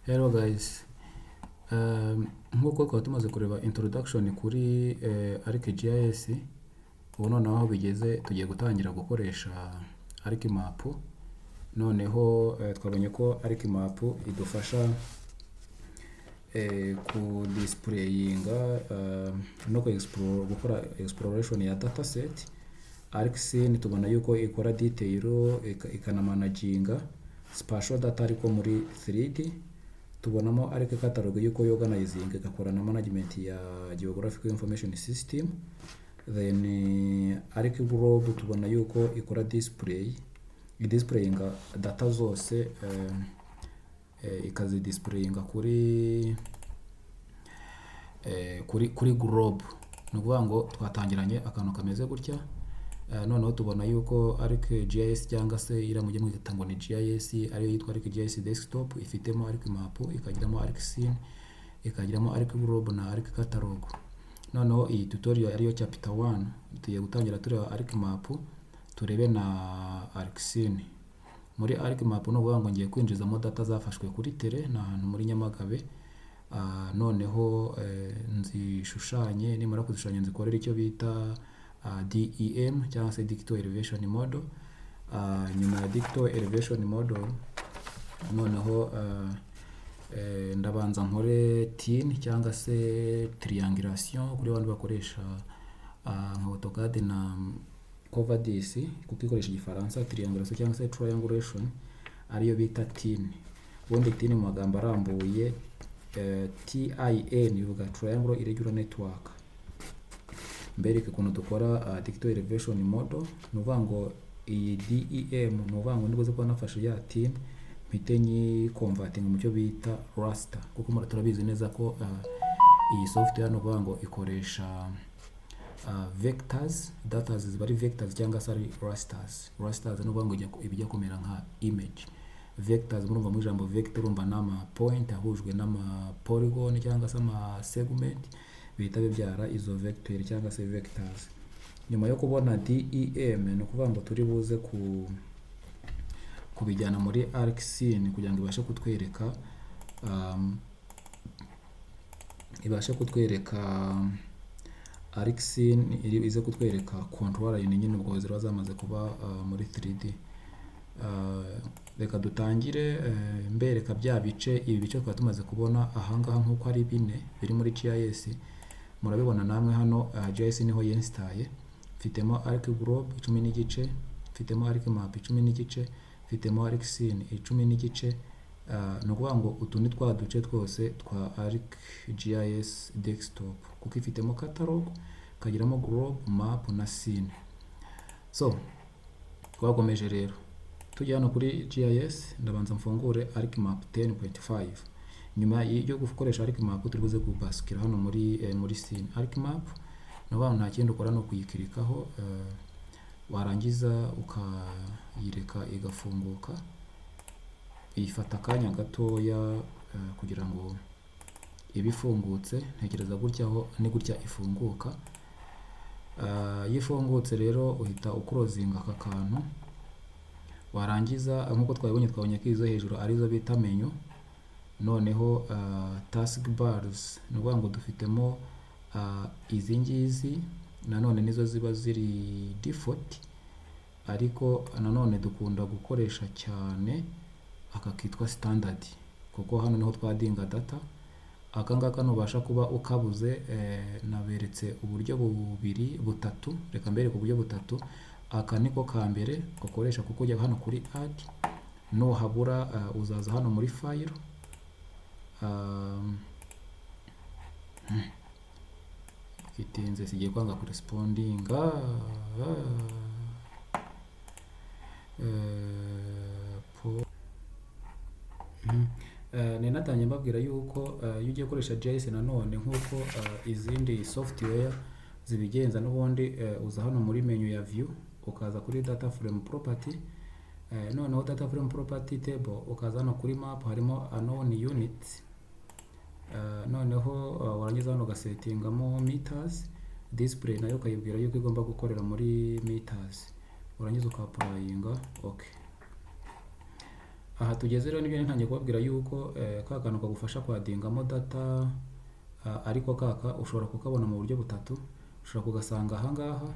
Hello guys, nk'uko twari tumaze kureba introduction kuri ArcGIS, ubu noneho aho bigeze tugiye gutangira gukoresha ArcMap. Noneho twabonye ko ArcMap idufasha ku displayinga no ku explore, gukora exploration ya dataset. ArcScene tubona yuko ikora detail, ikanamanaginga spatial data ariko muri 3D. Tubonamo ArcCatalog yuko organizing, igakora na management ya geographic information system. Then ArcGlobe tubona yuko ikora display, idisplayinga data zose, ikazidisplayinga kuri globe. Ni ukuvuga ngo twatangiranye akantu kameze gutya. Noneho tubona yuko ArcGIS, cyangwa se iriya mujye mwita ngo ni GIS, ariyo yitwa ArcGIS Desktop, ifitemo ArcMap, ikagiramo ArcScene, ikagiramo ArcGlobe na ArcCatalog. Noneho iyi tutorial ariyo chapter 1, tugiye gutangira tureba ArcMap, turebe na ArcScene. Muri ArcMap, ni ukuvuga ngo ngiye kwinjizamo data zafashwe kuri terrain, ni ahantu muri Nyamagabe. Noneho nzishushanye, nimara kuzishushanya nzikorere icyo bita DEM cyangwa se Digital Elevation Model. Nyuma ya Digital Elevation Model, noneho ndabanza nkore TIN cyangwa se triangulation kuri bandi bakoresha nka AutoCAD na Covadis, kuko ikoresha Igifaransa, triangulation cyangwa se triangulation ariyo bita TIN. Ubundi TIN mu magambo arambuye, TIN bivuga Triangle Irregular Network. Mbereke ukuntu dukora Digital Elevation Model. Ni ukuvuga ngo iyi DEM, ni ukuvuga ngo nibuze kuba nafashe ya TIN, mpite nyiconvertinga mu cyo bita raster, kuko turabizi neza ko iyi software, ni ukuvuga ngo ikoresha vectors, data ziba ari vectors cyangwa se ari rasters. Rasters ni ukuvuga ngo ibijya kumera nka image. Vectors, murumva mu ijambo vector, urumva n'ama point ahujwe n'ama polygon cyangwa se ama segment, bihita bibyara izo vector cyangwa se vectors. Nyuma yo kubona DEM, ni ukuvuga ngo turi buze ku kubijyana muri ArcScene kugira ngo ibashe kutwereka ArcScene, iri ize kutwereka contour line nyine, ubwo ziba zamaze kuba muri 3D. Reka dutangire mbereka bya bice, ibi bice twaba tumaze kubona ahangaha nk'uko ari bine biri muri GIS. Murabibona namwe hano, GIS niho yinstaye. Mfitemo ArcGlobe 10.5, mfitemo ArcMap 10.5, mfitemo ArcScene 10.5. Ni ukuvuga ngo utu ni twa duce twose twa ArcGIS Desktop, kuko ifitemo catalog, ikagiramo globe, map na scene. So twakomeje rero tujya hano kuri GIS. Ndabanza mfungure ArcMap 10.5. Nyuma yo gukoresha ArcMap, turi buze kubasikira hano muri scene. ArcMap, ni ukuvuga ngo nta kindi ukora, ni ukuyikirikaho, warangiza ukayireka igafunguka. Ifata akanya gatoya kugira ngo ibe ifungutse. Ntekereza gutya, aho ni gutya ifunguka. Iyo ifungutse rero, uhita uclosinga aka kantu. Warangiza, nk'uko twabibonye, twabonye ko izo hejuru arizo bita menu. Noneho task bars, ni ukuvuga ngo dufitemo izi ngizi, nanone nizo ziba ziri default, ariko nanone dukunda gukoresha cyane aka kitwa standard, kuko hano niho twaddinga data. Aka ngaka nubasha kuba ukabuze, naberetse uburyo bubiri, butatu, reka mbereke uburyo butatu. Aka niko ka mbere ukoresha, kuko ujya hano kuri add, nuhabura uzaza hano muri file, kitinze sigiye kwanga kurespondinga. Nari natangiye mbabwira yuko iyo ugiye gukoresha GIS, nanone nk'uko izindi software zibigenza, n'ubundi uza hano muri menu ya view, ukaza kuri data frame property. Noneho data frame property table, ukaza hano kuri map, harimo unknown unit. Noneho warangiza hano ugasettingamo meters, display nayo ukayibwira yuko igomba gukorera muri meters, warangiza ukapplyinga okay. Aha tugeze rero nibyo ntangiye kubabwira yuko ka kantu kagufasha kwaddingamo data, ariko kaka ushobora kukabona mu buryo butatu. Ushobora kugasanga aha ngaha,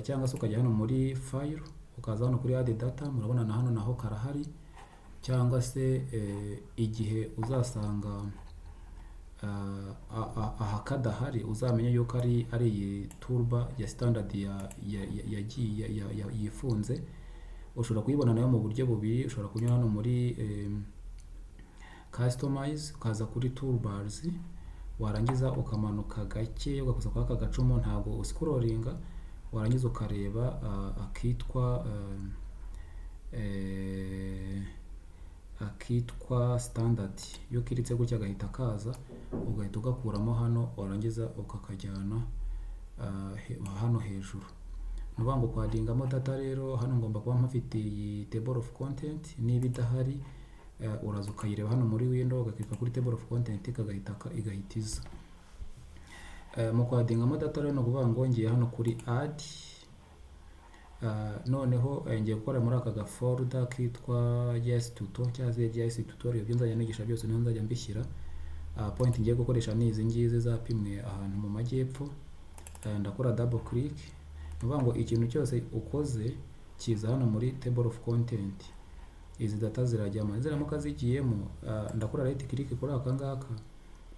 cyangwa se ukajya hano muri file, ukaza hano kuri add data, murabona na hano naho karahari, cyangwa se igihe uzasanga aha kadahari, uzamenye yuko ari iyi toolbar ya standard yagiye yifunze. Ushobora kuyibona nayo mu buryo bubiri. Ushobora kunyura hano muri customize, ukaza kuri toolbars, warangiza ukamanuka gake ugakoza kwa aka gacumu, ntabwo uscrollinga, warangiza ukareba akitwa standard. Iyo kiritse gutya agahita kaza, ugahita ugakuramo hano, warangiza ukakajyana hano hejuru. Ni ukuvuga ngo kwaddingamo data rero, hano ngomba kuba mpafite iyi table of content. Niba idahari, uraza ukayireba hano muri window, ugakirika kuri table of content, kagahita igahita iza. Mu kwaddingamo data rero, ni ukuvuga ngo ngiye hano kuri add, noneho ngiye gukora muri aka gafolder kitwa GIS tuto cyangwa se GIS tutorial. Ibyo nzajya nigisha byose niho nzajya mbishyira. Point ngiye gukoresha ni izi ngizi zapimwe ahantu mu majyepfo. Ndakora double click. Ni ukuvuga ngo ikintu cyose ukoze kiza hano muri table of content, izi data zirajyamo. Ziramuka zigiyemo, ndakora right click kuri aka ngaka,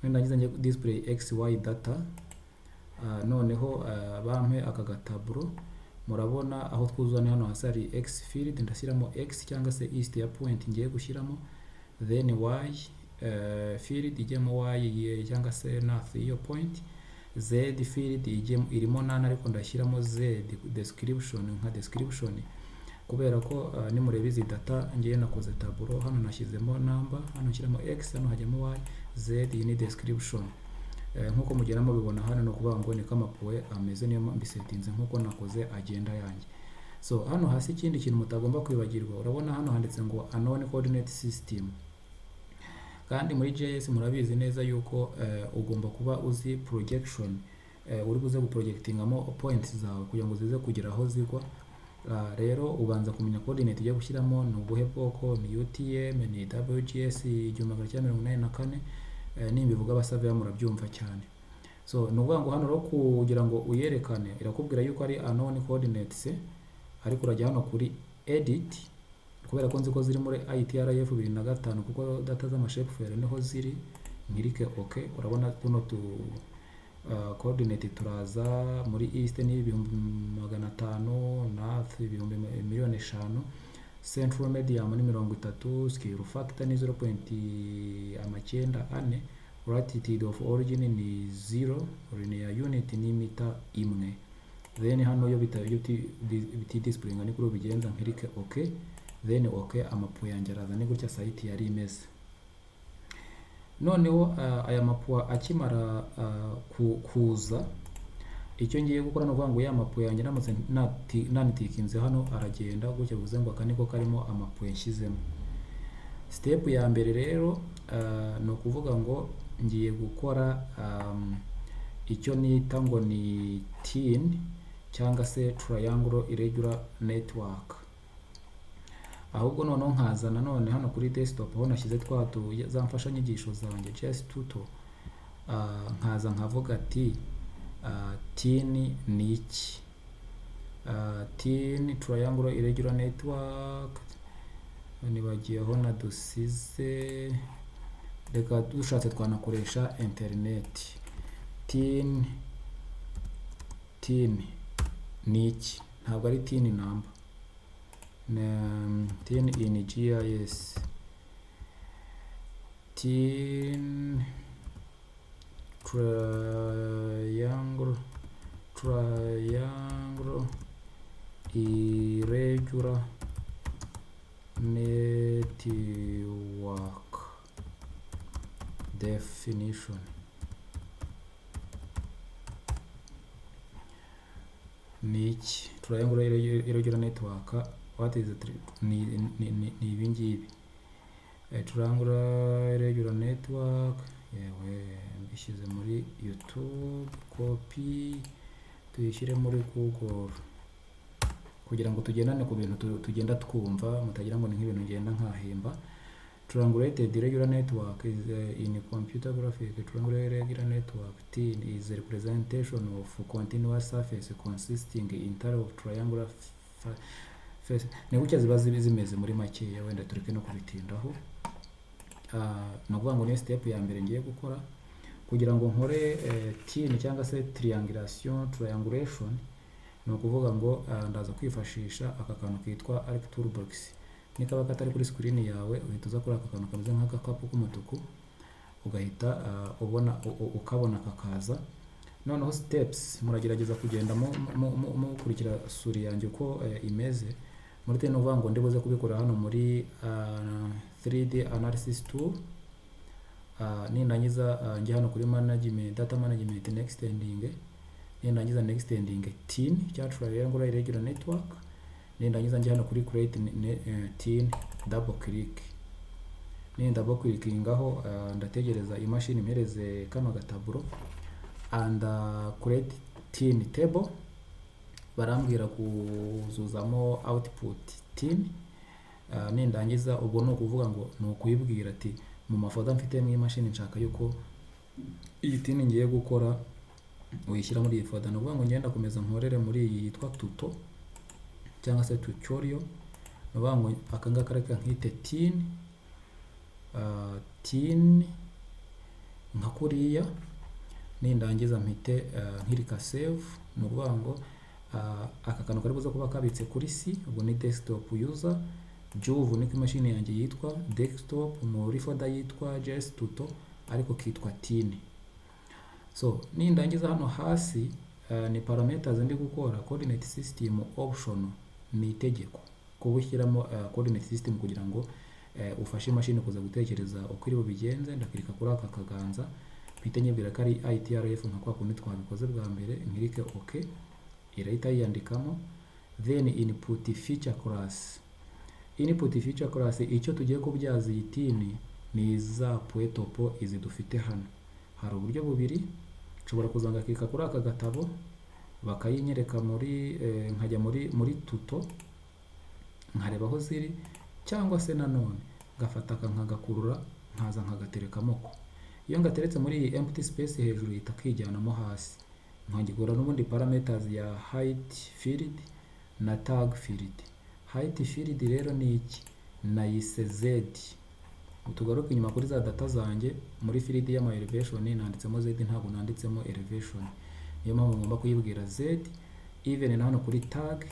ndangiza njye display xy data. Noneho bampe aka gataburo. Murabona aho twuzuza ni hano hasi hari x field, ndashyiramo x cyangwa se east ya point ngiye gushyiramo, then y field ijyemo y cyangwa se north y'iyo point, z field ijyemo, irimo none ariko ndashyiramo z description, nka description, kubera ko nimureba izi data ngiye nakoze taburo, hano nashyizemo number, hano nshyiramo x, hano hajyamo y, z, iyi ni description. Nk'uko mugenda mubibona hano, ni ukuvuga ngo niko amapoint ameze, niyo mbisettinze nk'uko nakoze agenda yanjye. So hano hasi ikindi kintu mutagomba kwibagirwa, urabona hano handitse ngo unknown coordinate system, kandi muri GIS murabizi neza yuko ugomba kuba uzi projection uri buze guprojectingamo points zawe kugira ngo zize kugera aho zigwa. Rero ubanza kumenya coordinate ugiye gushyiramo ni ubuhe bwoko, ni UTM, ni WGS 1984. Nimbivuga abasurveyor murabyumva cyane. So ni ukuvuga ngo hano rero kugira ngo uyerekane, irakubwira yuko ari unknown coordinates, ariko urajya hano kuri edit. Kubera ko nzi ko ziri muri ITRF 2005, kuko data z'amashapefile niho ziri, nclicke OK. Urabona tuno tu coordinate turaza. Muri east ni 500,000, north 5,000,000, central medium ni 30, scale factor ni 0 point amacyenda ane, latitude of origin ni 0, linear unit ni mita imwe. Then hano iyo bitidisplayinga ni kuri ubigenza, nclicke OK, then OK, amapoint yanjye araza. Ni gutya site yari imeze. Noneho aya mapoint akimara kuza, icyo ngiye gukora ni ukuvuga ngo ya mapoint yanjye ndamutse nanitickinze hano aragenda gutya, bivuze ngo aka niko karimo amapoint nshyizemo. Step ya mbere rero ni ukuvuga ngo ngiye gukora icyo nita ngo ni TIN cyangwa se triangle irregular network. Ahubwo noneho nkaza nanone hano kuri desktop aho nashyize twa za mfashanyigisho zanjye just tuto, nkaza nkavuga ati TIN ni iki? TIN, triangle irregular network, nibagiye aho nadusize. Reka dushatse twanakoresha internet. TIN, TIN ni iki? Ntabwo ari TIN number, ni TIN in GIS, TIN triangle irregular network definition. Ni iki triangle irregular network? What is the ni ibi ngibi, triangular irregular network. Yewe, mbishyize muri YouTube, copy, tuyishyire muri Google. Kugira ngo tugendane ku bintu tugenda twumva, mutagira ngo ni nk'ibintu ngenda nkahimba. Triangulated regular network is in computer graphic. Triangular regular network, TIN, is a representation of continuous surface consisting entirely of triangular face. Ni gutya ziba zimeze muri makeya, wenda tureke no kubitindaho. Ni ukuvuga ngo niyo step ya mbere ngiye gukora kugira ngo nkore TIN cyangwa se triangulation, triangulation. Ni ukuvuga ngo ndaza kwifashisha aka kantu kitwa Arc Toolbox. Nikaba katari kuri screen yawe, uhita uza kuri aka kantu kameze nk'agakapu k'umutuku, ugahita ubona ukabona kakaza. Noneho steps, muragerageza kugenda mukurikira suri yanjye uko imeze muri te. Ni ukuvuga ngo ndibuze kubikora hano muri 3D analysis tool. Nindangiza njye hano kuri management, data management, next ending. Nindangiza next ending TIN cyangwa triangular irregular network. Nindangiza njye hano kuri create TIN, double click. Ni double clickingaho, ndategereza imashini impereze kano gataburo and create TIN table. Barambwira kuzuzamo output TIN. Nindangiza, ubwo ni ukuvuga ngo ni ukuyibwira ati mu mafoto mfite mu imashini nshaka yuko iyi TIN ngiye gukora uyishyira muri iyi folder. Ni ukuvuga ngo ngenda komeza nkorere muri iyi yitwa tuto cyangwa se tutorial. Ni ukuvuga ngo aka ngaka reka nkite TIN, TIN nka kuriya. Nindangiza mpite nkirika save. Ni ukuvuga ngo aka kantu kari buze kuba kabitse kuri C, ubwo ni desktop, user Juve niko imashini yanjye yitwa, desktop, muri folder yitwa JS tuto ariko kitwa TIN. So nindangiza hano hasi, ni parameters ndi gukora. Coordinate system option, ni itegeko kuba ushyiramo coordinate system kugira ngo ufashe imashini kuza gutekereza uko iri bubigenze. Ndakirika kuri aka kaganza, mpite nyibwira ko ari ITRF nka kwa kundi twabikoze bwa mbere, nkirike OK, irahita yiyandikamo. Then input feature class, input feature class, icyo tugiye kubyaza iyi TIN ni za point topo izi dufite hano. Hari uburyo bubiri: nshobora kuza ngakika kuri aka gatabo bakayinyereka muri nkajya muri tuto nkareba aho ziri, cyangwa se nanone ngafata aka nkagakurura, nkaza nkagaterekamo ko iyo ngateretse muri iyi empty space hejuru ihita kijyanamo hasi, nkagikora n'ubundi parameters ya height field na tag field. Height field rero ni iki? Nayise Z. Tugaruke inyuma kuri za data zanjye, muri field y'ama elevation nanditsemo Z, ntabwo nanditsemo elevation, niyo mpamvu ngomba kuyibwira Z. Even na hano kuri tag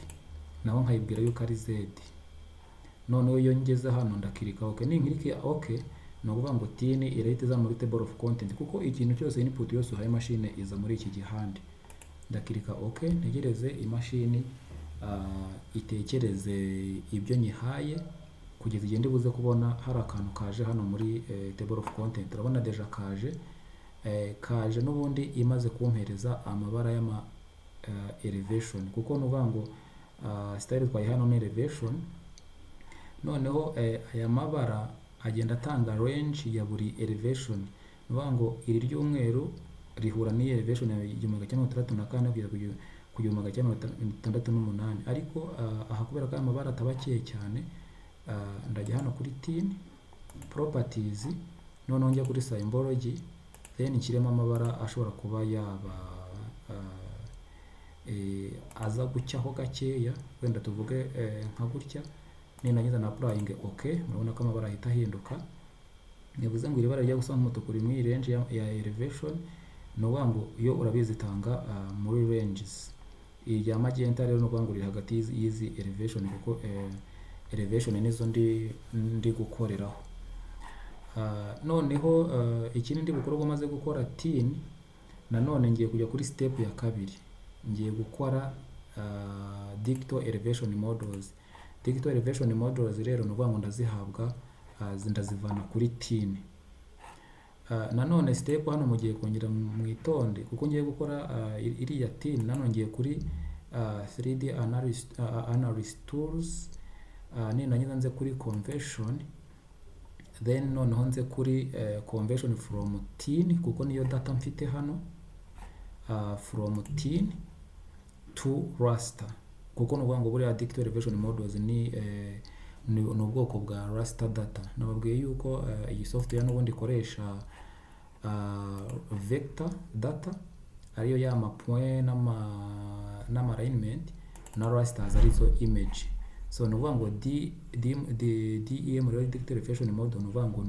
naho nkayibwira yuko ari Z. Noneho iyo ngeze hano ndakirika OK. Ninkirika OK, ni ukuvuga ngo TIN irahita iza muri table of content, kuko ikintu cyose, input yose uhaye imashini iza muri iki gihande. Ndakirika OK, ntegereze imashini itekereze ibyo nyihaye kugeza igihe ndibuze kubona hari akantu kaje hano muri table of content. Urabona déjà kaje, kaje n'ubundi imaze kumpereza amabara y'ama elevation, kuko ni ukuvuga ngo style twayiha hano ni elevation. Noneho aya mabara agenda atanga range ya buri elevation. Ni ukuvuga ngo iri ry'umweru rihura n'iyi elevation ya 1964 kugeza ku 1968. Ariko aha kubera ko aya mabara ataba akeye cyane, ndajya hano kuri TIN properties, noneho njya kuri symbology, then nshyiremo amabara ashobora kuba yaba aza gucyaho gakeya, wenda tuvuge nka gutya. Nindangiza na applying OK, murabona ko amabara ahita ahinduka. Bivuze ngo iri bara rijya gusa nk'umutuku riri muri iyi range ya elevation. Ni ukuvuga ngo iyo urabizi itanga muri ranges. Irya magenta rero ni ukuvuga ngo riri hagati y'izi elevation, kuko elevation nizo ndi gukoreraho. Noneho ikindi ndi bukore, ubwo maze gukora TIN, nanone ngiye kujya kuri step ya kabiri, ngiye gukora digital elevation models. Digital elevation models rero ni ukuvuga ngo ndazihabwa, ndazivana kuri TIN. Nanone step hano mugiye kongera mwitonde, kuko ngiye gukora iriya TIN. Nanone ngiye kuri 3D analyst tools, nindangiza nze kuri conversion, then noneho nze kuri conversion from TIN, kuko niyo data mfite hano, from TIN to raster, kuko Kuko ni ukuvuga ngo buriya digital elevation models ni ubwoko bwa raster data. Nababwiye yuko iyi software n'ubundi ikoresha vector data, ariyo ya ma point n'ama alignment, na rasters, arizo image. So ni ukuvuga ngo D, D, DEM rero, digital elevation model, ni ukuvuga ngo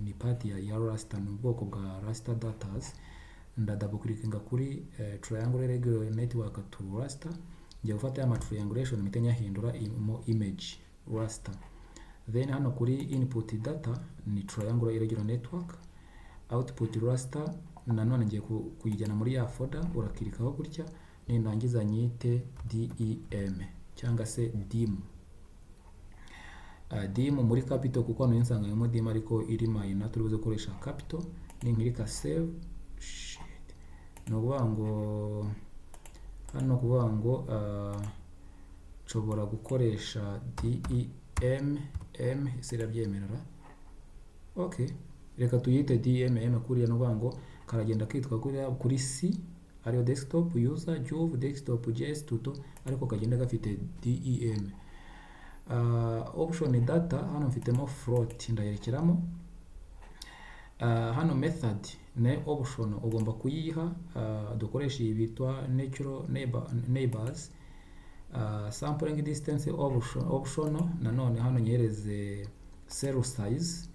ni part ya raster, ni ubwoko bwa raster datas. Nda double clickinga kuri triangle regular network to raster. Ngiye gufata ya ma triangulation mpite nyahindura mo image raster. Then hano kuri input data ni triangular irregular network, output raster nanone ngiye kuyijyana muri ya folder. Urakirikaho gutya, nindangiza nyite DEM cyangwa se DIM, DIM muri capital, kuko hano nsanganyemo DIM ariko iri minor, turi buze gukoresha capital. Ninkirika save, shit, ni ukuvuga ngo hano kuvuga ngo nshobora gukoresha DEM M, ese irabyemerera? Okay, reka tuyite DMM kuriya. Ni ukuvuga ngo karagenda kitwa kuriya kuri C, ariyo desktop, user juve desktop js tuto, ariko kagenda gafite DEM. Option data hano mfitemo float, ndayerekeramo. Hano method ne option ugomba kuyiha, dukoresha iyi bitwa natural neighbors. Sampling distance option nanone hano nyereze cell size,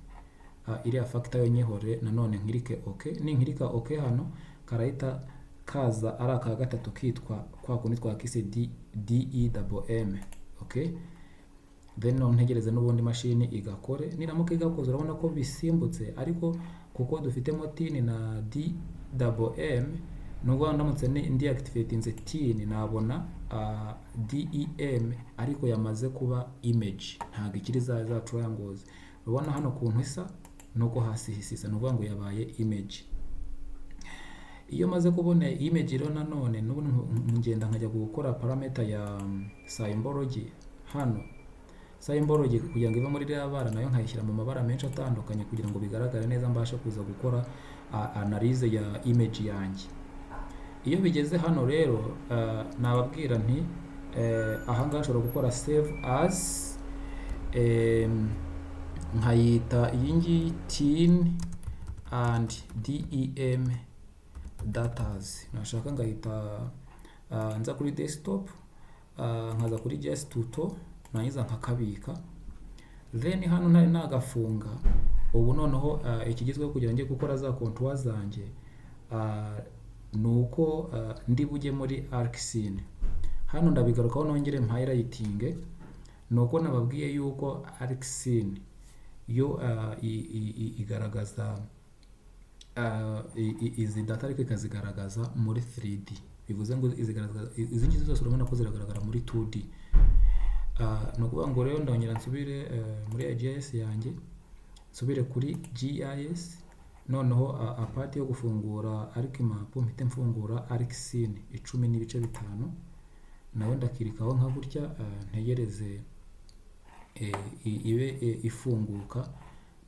iriya factor yo nyihore, nanone nkirike ok. Ninkirika ok, hano karahita kaza ari aka gatatu kitwa kwa kundi twakise D, D E double M. Okay, then none ntegereze n'ubundi mashini igakore. Niramuka igakoze, urabona ko bisimbutse, ariko kuko dufitemo tin na D double M, nubwo ndamutse ndi activatinze tin nabona DEM, ariko yamaze kuba image, ntabwo ikiri za triangles. Urabona hano kuntu isa nuko hasi hisisa, ni ukuvuga ngo yabaye image. Iyo maze kubona image rero, nanone n'ubu ngenda nkajya gukora parameter ya symbology. Hano symbology kugira ngo ive muri ririya bara, nayo nkayishyira mu mabara menshi atandukanye kugira ngo bigaragare neza, mbashe kuza gukora analyse ya image yanjye. Iyo bigeze hano rero, nababwira nti ahangaha nshobora gukora save as, nkayita iyi ngiyi tin and DEM datas. Nashaka ngahita nza kuri desktop, nkaza kuri just tuto, nangiza nkakabika. Then hano ntari nagafunga. Ubu noneho ikigezweho kugira ngo njye gukora za contour zanjye ni uko ndi bujye muri ArcScene. Hano ndabigarukaho, nongere mpayirayitinge. Ni uko nababwiye yuko ArcScene yo igaragaza izi data, ariko ikazigaragaza muri 3D. Bivuze ngo izigaragaza izi ngizi zose, urabona ko ziragaragara muri 2D. Ni ukuvuga ngo rero ndongera nsubire muri GIS yanjye, nsubire kuri GIS. Noneho apart yo gufungura ArcMap, mpite mfungura ArcScene 10.5, nawe ndakirikaho nka gutya, ntegereze ibe ifunguka.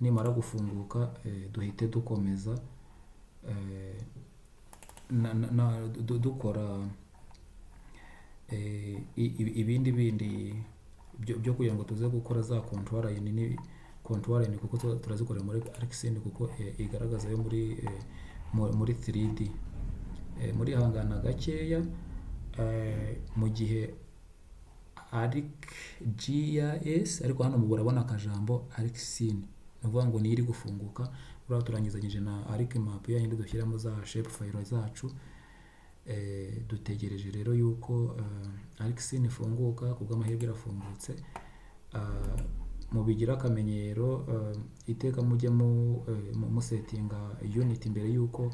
Nimara gufunguka, duhite dukomeza dukora ibindi bindi byo kugira ngo tuze gukora za contour line. Ni contour line kuko turazikorera muri ArcScene, kuko igaragaza yo muri 3D. Muri hangana gakeya mu gihe ArcGIS, ariko hano mu urabona akajambo ArcScene, ni ukuvuga ngo niyo iri gufunguka. Buriya turangizanyije na ArcMap ya yindi dushyiramo za shape file zacu. Dutegereje rero yuko ArcScene ifunguka. Ku bw'amahirwe irafungutse. Mubigira akamenyero, iteka mujye musetinga unit mbere yuko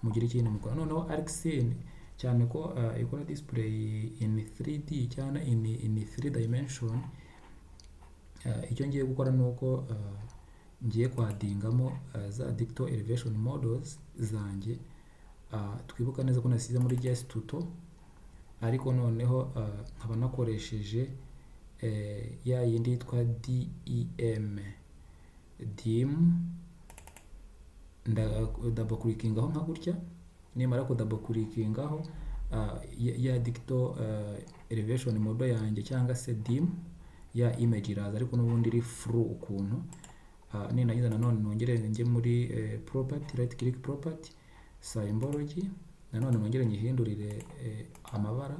mugira ikindi mukora. Noneho ArcScene, cyane ko ikora display in 3D cyangwa in 3 dimension, icyo ngiye gukora ni uko ngiye kwadingamo za digital elevation models zanjye. Twibuka neza ko nasize muri GIS tuto, ariko noneho nkaba nakoresheje ya yindi yitwa DEM, DIM. Double clickingaho nka gutya. Nimara ku double clickingaho, ya digital elevation model yanjye cyangwa se DEM, ya image iraza, ariko n'ubundi iri flou ukuntu. Nindangiza nanone nongere njye muri property, right click, property, symbology, nanone nongere nyihindurire amabara,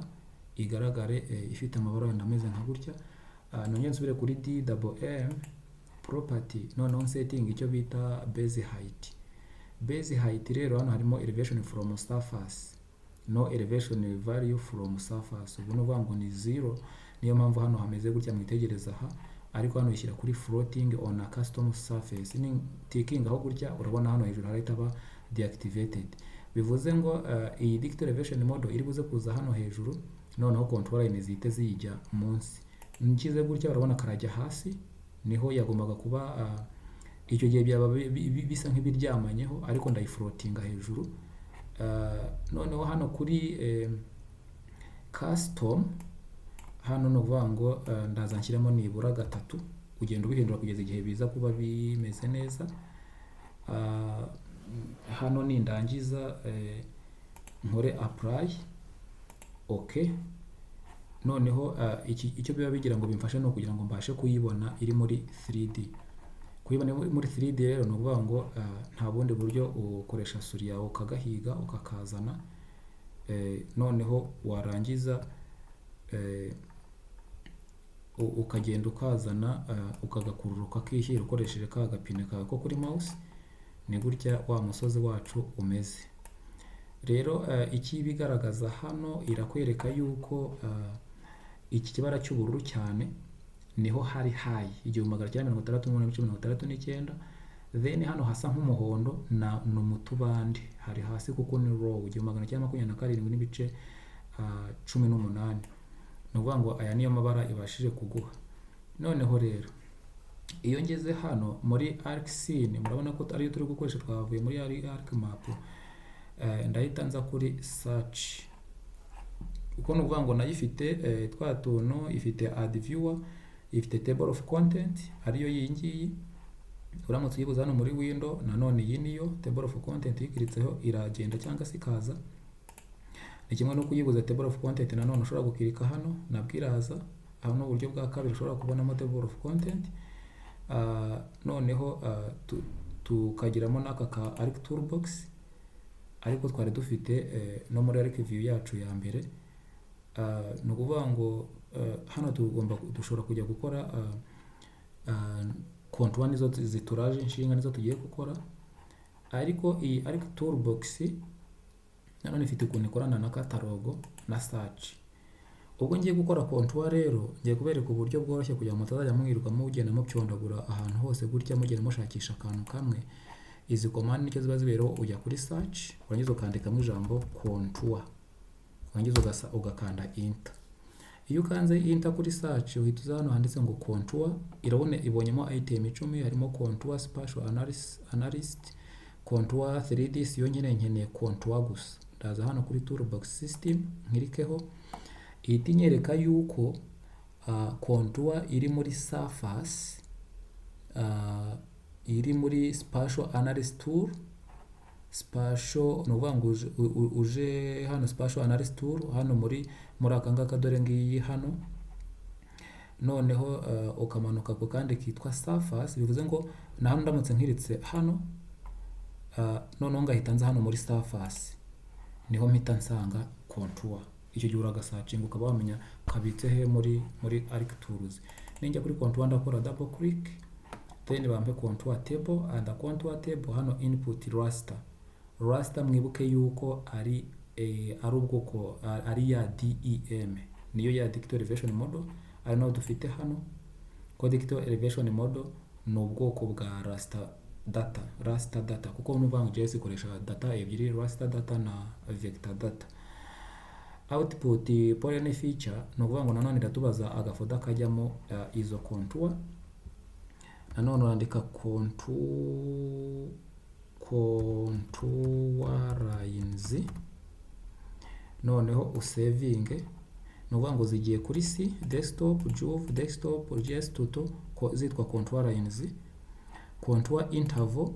igaragare ifite amabara wenda ameze nka gutya. Nongere nsubire kuri DWM property, noneho setting icyo bita base height. Base height rero, hano harimo elevation from surface, no elevation value from surface. Ubu ni ukuvuga ngo ni zero, niyo mpamvu hano hameze gutya mwitegereza aha. Ariko hano ishyira kuri floating on a custom surface. Ni ticking aho gutya, urabona hano hejuru harahita aba deactivated. Bivuze ngo iyi digital elevation model iri buze kuza hano hejuru, noneho contour line zihite zijya munsi. Nshyize gutya, urabona karajya hasi, niho yagombaga kuba. Icyo gihe byaba bisa nk'ibiryamanyeho, ariko ndayifloatinga hejuru. Noneho hano kuri custom, hano ni ukuvuga ngo ndaza nshyiremo nibura gatatu. Ugenda ubihindura kugeza igihe biza kuba bimeze neza. Hano nindangiza nkore apply, ok. Noneho icyo biba bigira ngo bimfashe ni ukugira ngo mbashe kuyibona iri muri 3D. Kuyibona muri 3D rero ni ukuvuga ngo nta bundi buryo, ukoresha souris yawe ukagahiga ukakazana, noneho warangiza ukagenda ukazana, ukagakurura ukakishyira ukoresheje ka gapine kawe ko kuri mouse. Ni gutya wa musozi wacu umeze. Rero ikibigaragaza hano, irakwereka yuko iki kibara cy'ubururu cyane niho hari high, 1968.69. Then hano hasa nk'umuhondo na ni umutubande, hari hasi kuko ni low, 1927.18. Ni ukuvuga ngo aya niyo mabara ibashije kuguha. Noneho rero iyo ngeze hano muri ArcScene, murabona ko ariyo turi gukoresha, twavuye muri ArcMap. Ndahita nza kuri search, kuko ni ukuvuga ngo nayo ifite twa tuntu, ifite add viewer, ifite table of content, ariyo iyi ngiyi. Uramutse uyibuze hano muri window, nanone iyi niyo table of content, uyikiritseho iragenda cyangwa se ikaza. Ni kimwe no kuyibuza table of content, nanone ushobora gukirika hano nabwo iraza. Aho ni uburyo bwa kabiri ushobora kubonamo table of content. Noneho tukagiramo n'aka ka Arc Toolbox, ariko twari dufite no muri Arc View yacu ya mbere. Ni ukuvuga ngo hano tugomba, dushobora kujya gukora contour, nizo zituraje inshinga, nizo tugiye gukora. Ariko iyi Arc Toolbox nanone ifite ukuntu ikorana na catalog na search. Ubwo ngiye gukora contour rero, ngiye kubereka uburyo bworoshye kugira ngo mutazajya mwirirwa mugenda mubyondagura ahantu hose gutya, mugenda mushakisha akantu kamwe. Izi command nicyo ziba zibereho. Ujya kuri search, warangiza ukandikamo ijambo contour, warangiza ugakanda enter. Iyo ukanze enter kuri search, uhita uza hano handitse ngo contour. Irabona ibonyemo item 10, harimo contour spatial analyst, analyst contour 3D. Siyo nkeneye, nkeneye contour gusa. Ndaza hano kuri toolbox system nkirikeho, ihita inyereka yuko contour iri muri surface, iri muri spatial analyst tool. Spatial ni ukuvuga ngo uje hano spatial analyst tool, hano muri aka ngaka, dore ngiyi hano. Noneho ukamanuka ku kandi kitwa surface. Bivuze ngo na hano ndamutse nkiritse hano, noneho ngahita nza hano muri surface, niho mpita nsanga contour. Icyo gihe uragasearchinga ukaba wamenya kabitse he muri Arc Tools. Ninjya kuri contour, ndakora double click, then bampe contour table and contour table. Hano input raster. Raster mwibuke yuko ari ubwoko ari ya DEM, niyo ya digital elevation model, ari naho dufite hano ko digital elevation model ni ubwoko bwa raster data. Raster data, kuko n'uvuga ngo GIS ikoresha data ebyiri, raster data na vector data. Output polyline feature, ni ukuvuga ngo nanone iratubaza agafolder kajyamo izo contour. Nanone urandika contour lines, noneho usavinge. Ni ukuvuga ngo zigiye kuri C, desktop, juve, desktop, gs tuto, zitwa contour lines. Contour interval,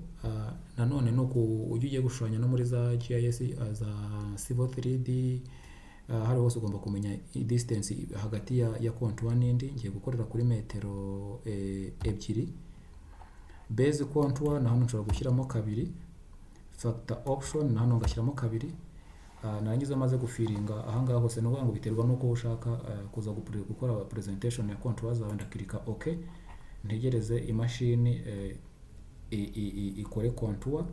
nanone ni uku ujya ugiye gushushanya no muri za GIS, za Civil 3D. Hano hose ugomba kumenya distance hagati ya contour n'indi. Ngiye gukorera kuri metero 2. Base contour na hano nshobora gushyiramo 2. Factor option na hano ngashyiramo 2. Narangiza maze gufillinga ahangaha hose, ni ukuvuga ngo biterwa n'uko ushaka kuza gukora presentation ya contour zawe. Ndaclicka OK, ntegereze imashini ikore contour.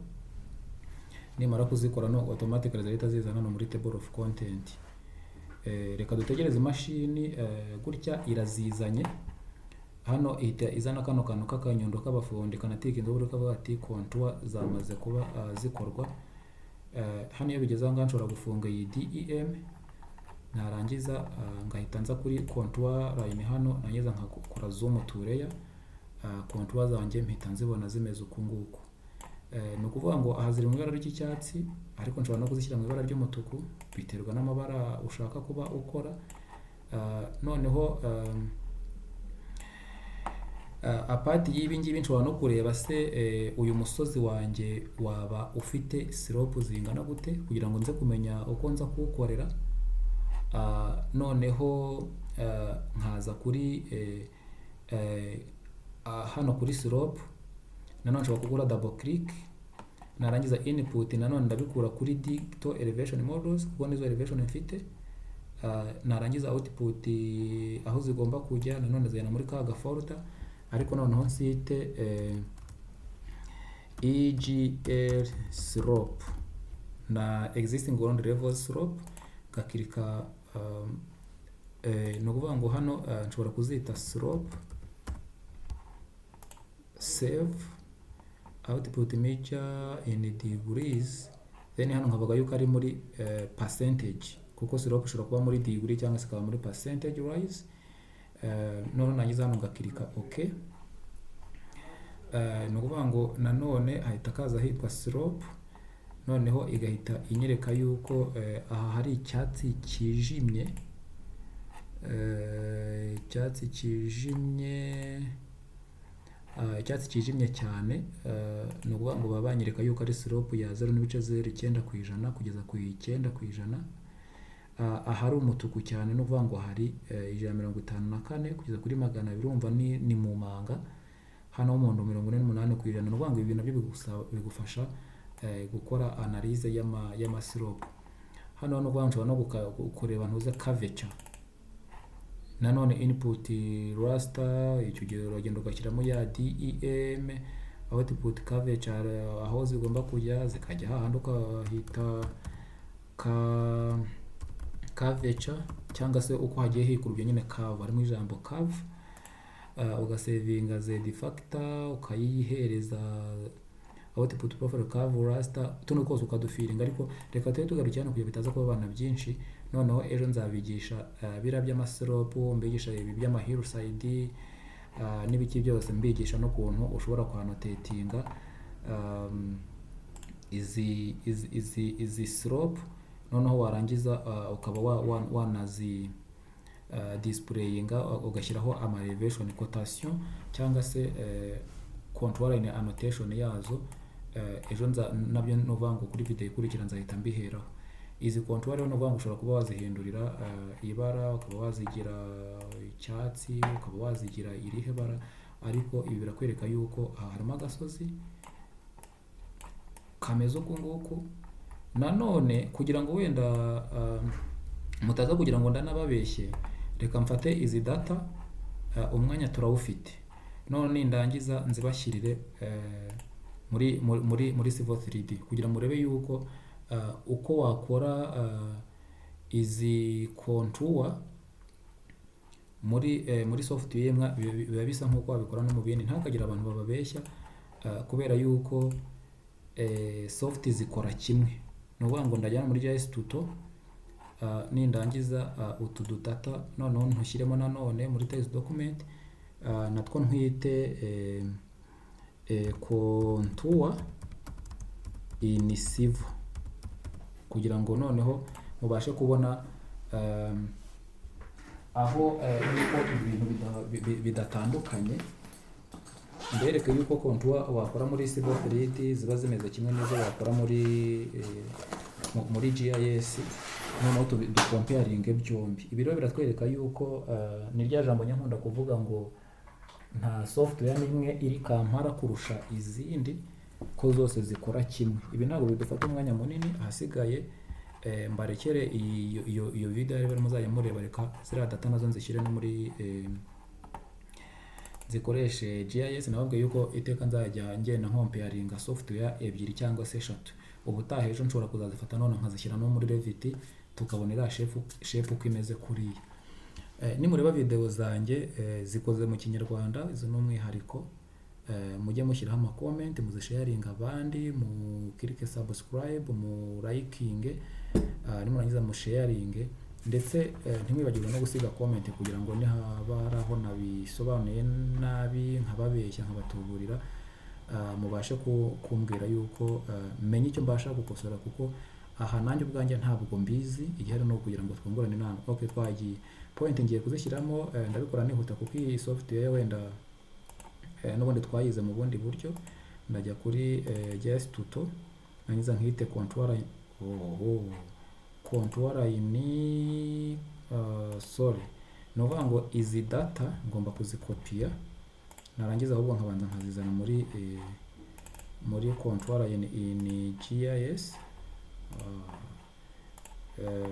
Nimara kuzikora, no automatically zahita zizana hano muri table of content. Reka dutegereze imashini. Gutya irazizanye hano, ihita izana kano kantu k'akanyundo k'abafundi kanatika indobo, kavuga ati contour zamaze kuba zikorwa. Hano iyo bigeze aha ngaha nshobora gufunga iyi DEM, narangiza ngahita nza kuri contour line hano, narangiza nkakora zoom to layer. Contour zanjye mpita nzibona zimeze uku nguku. Ni ukuvuga ngo aha ziri mu ibara ry'icyatsi, ariko nshobora no kuzishyira mu ibara ry'umutuku, biterwa n'amabara ushaka kuba ukora. Noneho apart y'ibi ngibi, nshobora no kureba se uyu musozi wanjye waba ufite slope zingana gute, kugira ngo nze kumenya uko nza kuwukorera. Noneho nkaza kuri hano kuri slope, nanone nshobora kugura double click, narangiza input nanone ndabikura kuri digital elevation models, kuko nizo elevation mfite. Narangiza output aho zigomba kujya, nanone zigenda muri ka gafolder, ariko noneho nsite EGL slope na existing ground level slope, ngaclicka. Ni ukuvuga ngo hano nshobora kuzita slope, save, output measure in degrees, then hano nkavuga yuko ari muri percentage, kuko slope ishobora kuba muri degree cyangwa se ikaba muri percentage wise. Noneho nangiza hano ngaclicka OK. Ni ukuvuga ngo nanone hahita kaza hitwa slope, noneho igahita inyereka yuko aha hari icyatsi kijimye, icyatsi kijimye cyane. Ni ukuvuga ngo baba banyereka yuko ari slope ya 0.09% kugeza ku 9%. Ahari umutuku cyane, ni ukuvuga ngo hari 154 kugeza kuri 200, urumva ni mu manga. Hano h'umuhondo, 48%. Ni ukuvuga ngo ibi nabyo bigufasha gukora analyse y'amaslope. Hano ni ukuvuga ngo nshobora no kureba ntuze curvature, nanone input raster. Icyo gihe uragenda ugashyiramo ya DEM, output curvature aho zigomba kujya, zikajya hahandi ukahita ka curvature, cyangwa se uko hagiye hikurubye nyine curve, harimo ijambo curve. Ugasavinga z factor, ukayihereza output profile curve raster, tuno twose ukadufillinga. Ariko reka tube tugarukira hano kugira bitaza kuba abana byinshi. Noneho ejo nzabigisha biriya by'amaslope, mbigisha ibi by'amahillside n'ibiki byose, mbigisha n'ukuntu ushobora kwannotatinga izi slope, noneho warangiza ukaba wanazi displayinga, ugashyiraho ama elevation quotation cyangwa se contour line annotation yazo. Ejo nza nabyo, ni ukuvuga ngo kuri video ikurikira nzahita mbiheraho. Izi contour rero, ni ukuvuga ngo ushobora kuba wazihindurira ibara, ukaba wazigira icyatsi, ukaba wazigira irihe bara, ariko ibi birakwereka yuko aha harimo agasozi kameze uku nguku. Nanone kugira ngo wenda mutaza kugira ngo ndanababeshye, reka mfate izi data, umwanya turawufite, none nindangiza nzibashyirire muri Civil 3D kugira murebe yuko uko wakora izi contour muri software biba bisa nk'uko wabikora no mu bindi. Ntihakagire abantu bababeshya, kubera yuko soft zikora kimwe. Ni ukuvuga ngo ndajyana muri GIS tuto, nindangiza utu dutata noneho ntushyiremo nanone muri text document, natwo ntwite contour in civil, kugira ngo noneho mubashe kubona aho yuko ibintu bidatandukanye. Mbereke yuko contour wakora muri Civil 3D ziba zimeze kimwe n'izo wakora muri muri GIS, noneho ducomparinge byombi. Ibi rero biratwereka yuko ni rya jambo nyankunda kuvuga ngo nta software n'imwe iri kampara kurusha izindi, ko zose zikora kimwe. Ibi ntabwo bidufata umwanya munini. Ahasigaye mbarekere iyo video rero muzajya mureba. Reka ziriya data nazo nzishyire no muri zikoreshe GIS. Nababwiye yuko iteka nzajya ngenda ncomparinga software ebyiri cyangwa se eshatu. Ubutaha ejo nshobora kuzazifata none nkazishyira no muri Revit, tukabona iriya shape uko imeze kuriya. Nimureba video zanjye zikoze mu Kinyarwanda, izo ni umwihariko. Mujye mushyiraho amacomment, muzisharinga abandi, muclicke subscribe, mu likinge, nimurangiza musharinge, ndetse ntimwibagirwe no gusiga comment kugira ngo nihaba hari aho nabisobanuye nabi, nkababeshya, nkabatuburira, mubashe kumbwira yuko menye icyo mbasha gukosora, kuko aha nanjye ubwanjye ntabwo mbizi. Igihari ni ukugira ngo twungurane inama. Okay, twagiye. Point ngiye kuzishyiramo, ndabikora nihuta kuko iyi software wenda n'ubundi twayize mu bundi buryo. Ndajya kuri GIS tuto, nangiza nkite contour line. Oh, contour line, sorry, ni ukuvuga ngo izi data ngomba kuzikopiya, narangiza ahubwo nkabanza nkazizana muri contour line in GIS,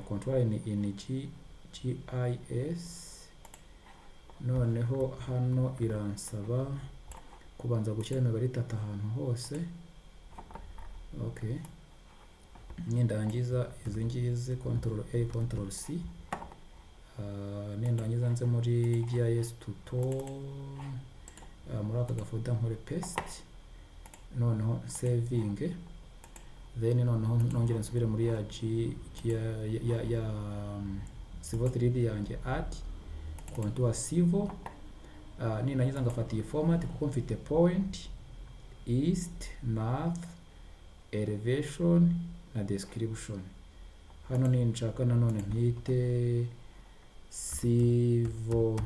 contour line in GIS. Noneho hano iransaba kubanza gushyira imibare itatu ahantu hose. Okay, nindangiza izi ngizi, control A, control C, nindangiza nze muri GIS tuto, muri aka gafolder nkore paste, noneho saving, then noneho nongere nsubire muri ya G, G ya Civil 3D yanjye, add contour civil, nindangiza ngafata iyi format kuko mfite point east, north, elevation na description. Hano ninshaka nanone nkite civil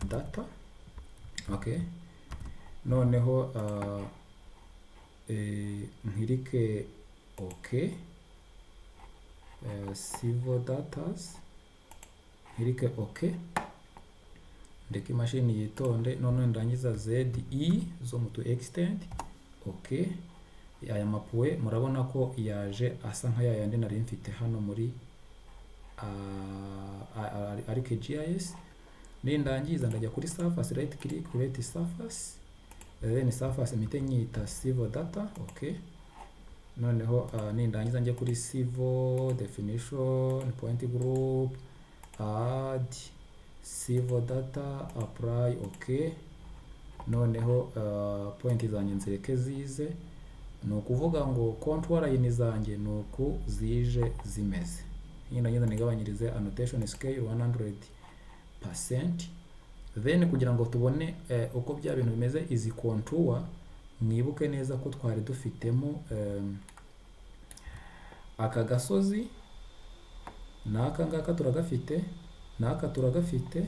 data. Okay, noneho nclicke okay, civil datas, nclicke okay, ndeke imashini yitonde. Noneho ndangiza ze zoom to extend. Okay, aya mapoint murabona ko yaje asa nka yayandi nari mfite hano muri ArcGIS. Nindangiza ndajya kuri surface, right click, create surface, then surface mpite nyita civil data. Okay, noneho nindangiza njye kuri civil definition, point group, add civil data, apply, okay. Noneho point zanjye nzireke zize. Ni ukuvuga ngo contour line zanjye ni uku zije zimeze. Nindangiza nigabanyirize annotation scale 100%, then kugira ngo tubone uko bya bintu bimeze, izi contour mwibuke neza ko twari dufitemo aka gasozi n'aka ngaka turagafite, n'aka turagafite,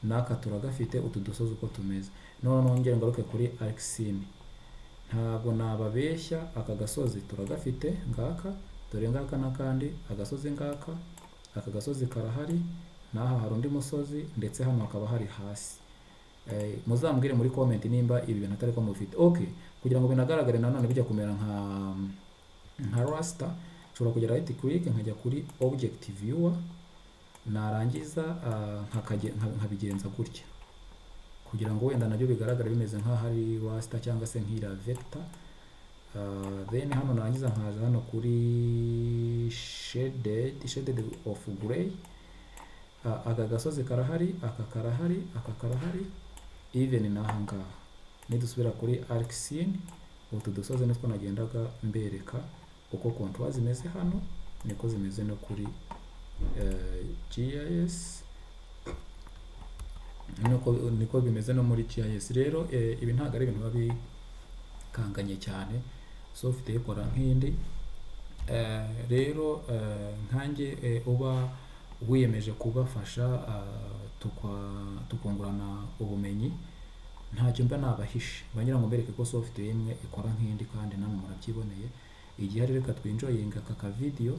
n'aka turagafite, utu dusozi uko tumeze. None nongere ngaruke kuri ArcScene, ntabwo nababeshya, aka gasozi turagafite ngaka, dore ngaka, n'akandi agasozi ngaka, aka gasozi karahari, n'aha hari undi musozi, ndetse hano hakaba hari hasi. Muzambwire muri comment nimba ibi bintu atari ko mubifite. Okay, kugira ngo binagaragare nanone bijya kumera nka raster, nshobora kugera right click, nkajya kuri object viewer, narangiza nkabigenza gutya kugira ngo wenda nabyo bigaragare bimeze nk'aho ari raster cyangwa se nk'ira vector. Then hano narangiza nkaza hano kuri shaded of gray. Aka gasozi karahari, aka karahari, aka karahari, even n'aha ngaha. Nidusubira kuri ArcScene, utu dusozi nitwo nagendaga mbereka uko contour zimeze hano, niko zimeze no kuri GIS, niko bimeze no muri GIS. Rero ibi ntabwo ari ibintu biba bikanganye cyane, software ikora nk'indi. Rero nkanjye uba wiyemeje kubafasha, tukungurana ubumenyi, ntacyo mba nabahishe, mba ngira ngo mbereke ko software imwe ikora nk'indi, kandi namwe murabyiboneye. Igihari, reka twenjoyinga aka kavidiyo.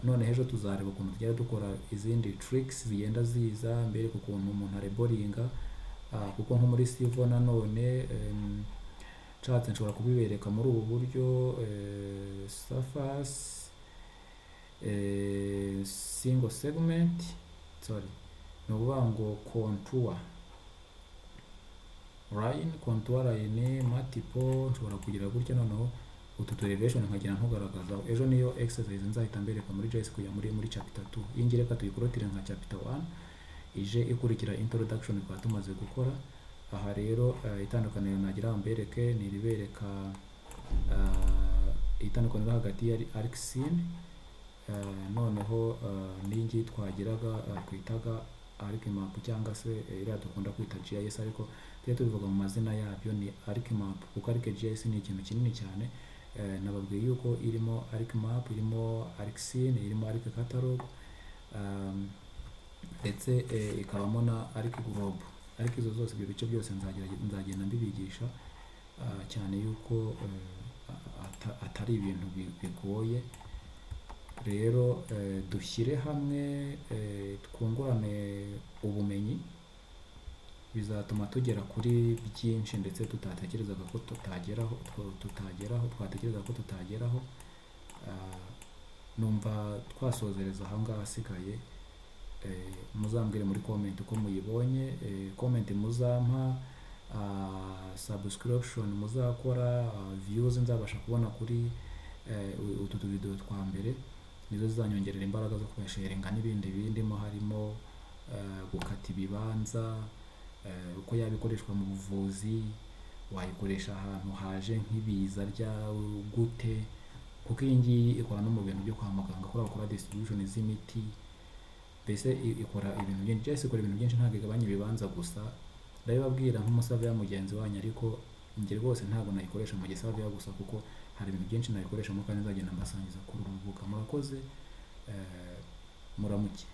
None ejo tuzareba ukuntu tugenda dukora izindi tricks zigenda ziza, mbereka ukuntu umuntu alabelinga, kuko nko muri civil nanone nshatse nshobora kubibereka muri ubu buryo: surface, single segment, sorry, ni ukuvuga ngo contour line, contour line multiple. Nshobora kugira gutya, noneho utu tu elevation nkagira ntugaragaza. Ejo niyo exercise nzahita mbereka muri GIS kujya muri chapter 2. Iyi ngiyi reka tuyikorotire nka chapter 1 ije ikurikira introduction twaba tumaze gukora. Aha rero itandukaniro nagira mbereke ni iribereka itandukaniro hagati ya ArcScene, noneho n'iyi ngiyi twagiraga twitaga ArcMap, cyangwa se iriya dukunda kwita GIS, ariko tujye tubivuga mu mazina yabyo, ni ArcMap, kuko ArcGIS ni ikintu kinini cyane. Nababwiye yuko irimo ArcMap, irimo ArcScene, irimo ArcCatalog, ndetse ikabamo na ArcGlobe. Ariko izo zose, ibyo bice byose nzagenda mbibigisha, cyane yuko atari ibintu bigoye. Rero dushyire hamwe, twungurane ubumenyi, bizatuma tugera kuri byinshi ndetse tutatekerezaga ko tutageraho, tutageraho, twatekerezaga ko tutageraho. Numva twasozereza aha ngaha. Hasigaye muzambwire muri comment uko muyibonye. Comment muzampa, subscription muzakora, views nzabasha kubona kuri utu tuvideo twa mbere, nizo zizanyongerera imbaraga zo kubasharinga n'ibindi bindimo, harimo gukata ibibanza, uko yaba ikoreshwa mu buvuzi, wayikoresha ahantu haje nk'ibiza rya gute, kuko iyi ngiyi ikora no mu bintu byo kwa muganga, kuri bakora distribution z'imiti. Mbese ikora ibintu byinshi. GIS ikora ibintu byinshi, ntabwo igabanya ibibanza gusa. Ndabibabwira nk'umusurveyor mugenzi wanyu, ariko njye rwose ntabwo nayikoresha mu gisurveyor gusa, kuko hari ibintu byinshi nayikoreshamo kandi nzagenda mbasangiza kuri uru rubuga. Murakoze, muramuke.